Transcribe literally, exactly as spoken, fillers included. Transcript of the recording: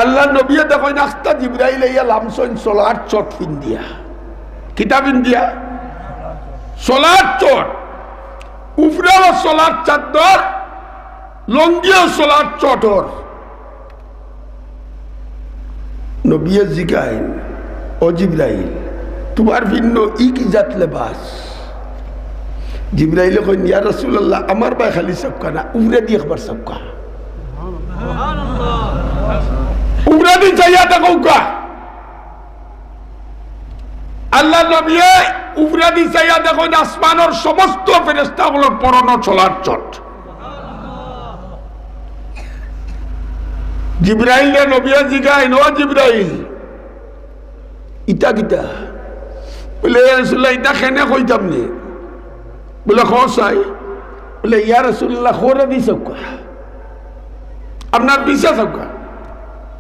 আল্লাহর নবীয়ে দেখইন আখতা জিব্রাইল আইয়া লামছইন চলার চট ফিন্দিয়া। কিতা ফিন্দিয়া? চলার চট। উপরেও চলার চাদর, লুঙ্গিও চলার চটর। নবীয়ে জিগাইন, "ও জিব্রাইল, তুমার ফিন্দো ই কি জাত লেবাস?" জিব্রাইলে কইন, "ইয়া রাসূলুল্লাহ, আমার বায় খালি চাউক্কা না, উপরেদি একবার চাউক্কা। উপরেদি চাইয়া দেখউক্কা।" আল্লাহর নবীয়ে উপরেদি চাইয়া দেখইন আসমানর সমস্ত ফেরেশতা অকলর পরনো চলার চট। জিব্রাইলরে নবীয়ে জিগাইন, "ও জিব্রাইল, ইতা কিতা?" বলে, "ইয়া রাসূলুল্লাহ, ইতা কেনে কইতাম নি?" বলে, "কও চাই।" বলে, "ইয়া রাসূলুল্লাহ, খোরে দি চাউক্কা, আপনার পিছে চাউক্কা।"